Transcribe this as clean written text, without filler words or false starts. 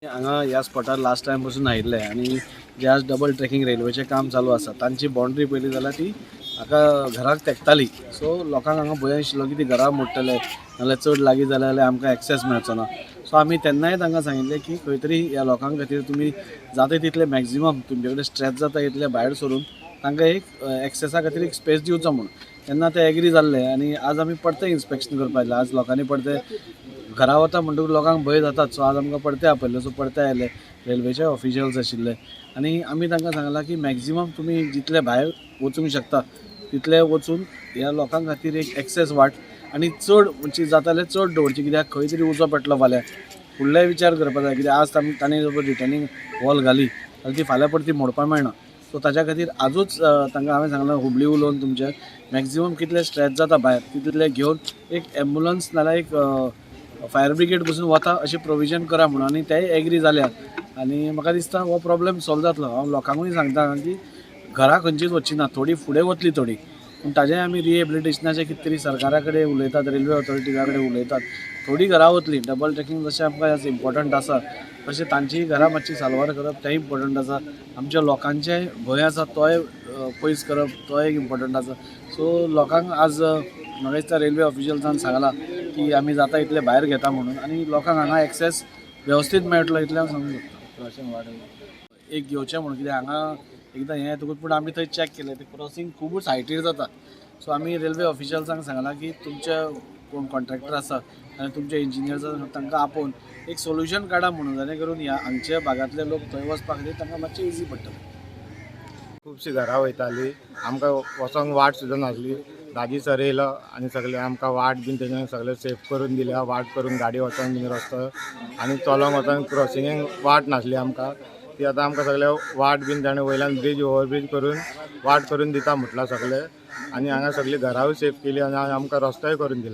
हांगा ह्या स्पॉटार last time पसून आयिल्ले आनी जे आज डबल ट्रॅकिंग रेल्वेचें काम चालू आसा तांची बाउंड्री पयली जाल्यार ती हाका घराक तेंकताली. सो लोकांक हांगा भंय आशिल्लो की ती घरां मोडटले नाल्यार चड लागीं जालें जाल्यार आमकां एक्सेस मेळचो ना. सो आमी तेन्नाय तांकां सांगिल्लें की खंय तरी ह्या लोकां खातीर तुमी जाता तितले मॅक्झिमम तुमचे कडेन स्ट्रेच जाता तितले भायर सरून तांकां एक एक्सेसा खातीर एक स्पेस दिवचो म्हूण. तेन्ना ते एग्री जाल्ले आनी आज आमी परतें इन्स्पेक्शन करपाक आयले. आज लोकांनी परतें घरा वता म्हणटकूच लोकांक भंय जातात. सो आज आमकां परते आपयल्ले. सो परते आयले रेल्वेचे ऑफिशियल्स आशिल्ले आनी आमी तांकां सांगलां की मॅक्झिमम तुमी जितले भायर वचूंक शकता तितले वचून ह्या लोकां खातीर एक एक्सेस वाट आनी चड म्हणजे जाता जाल्यार चड दवरची, कित्याक खंय तरी उजो पेटलो फाल्यां फुडलेय विचार करपाक जाय. कित्याक आज तांणी जर रिटर्नींग वॉल घाली जाल्यार ती फाल्यां परती मोडपाक मेळना. सो ताच्या खातीर आजूच तांकां हांवें सांगलां हुबळी उलोवन तुमचे मॅक्झिमम कितले स्ट्रेच जाता भायर तितले घेवन एक एम्बुलन्स नाल्यार एक फायर ब्रिगेड पसून वता अशें प्रोविजन करा म्हणून आनी तेय एग्री जाल्या आनी म्हाका दिसता हो प्रॉब्लेम सॉल्व जातलो. हांव लोकांकूय सांगता की घरां खंयचीच वचची ना, थोडी फुडें वतली थोडी, पूण ताजें आमी रिहेबिलिटेशनाचें कितें तरी सरकारा कडेन उलयतात, रेल्वे ऑथॉरिटीजा कडेन उलयतात. थोडी घरां वतली. डबल ट्रॅकिंग जशें आमकां आज इम्पॉर्टंट आसा तशें तांचीय घरां मातशी साल्वार करप तेंय इम्पॉर्टंट आसा. आमच्या लोकांचें भंय आसा तोय पयस करप तोय एक इम्पॉर्टंट आसा. सो लोकांक आज म्हाका दिसता रेल्वे ऑफिशियल्सान सांगलां की आमी जाता इतले भायर घेता म्हणून आनी लोकांक हांगा एक्सेस वेवस्थीत मेळटलो इतलें हांव सांगूंक सोदतां. क्रॉसिंग वाड एक घेवचें म्हणून, कित्याक हांगा एकदां हें येतकूच पूण आमी थंय चॅक केलें तें क्रॉसिंग खुबूच हायटीर जाता. सो आमी रेल्वे ऑफिशियल्सांक सांगलां की तुमचे कोण कॉन्ट्रॅक्टर आसा आनी तुमचे इंजिनियर्स आसा तांकां आपोवन एक सोल्युशन काडा म्हणून, जाणे करून ह्या हांगच्या भागांतले लोक थंय वचपा खातीर तांकां मातशें इजी पडटलें. खुबशीं घरां वयतालीं, आमकां वचोंक वाट सुद्दां नासली. दाजी सर येयलो आनी सगळें आमकां वाट बीन तेणें सगळें सेफ करून दिल्या. वाट करून गाडी वचोंक बीन रस्तो आनी चलोंक वचोंक क्रॉसिंगेक वाट नासली आमकां. ती आतां आमकां सगळें वाट बीन ताणें वयल्यान ब्रीज ओवरब्रीज करून वाट करून दिता म्हटलां सगळें. आनी हांगा सगळीं घरांय सेफ केली आनी आमकां रस्तोय करून दिला.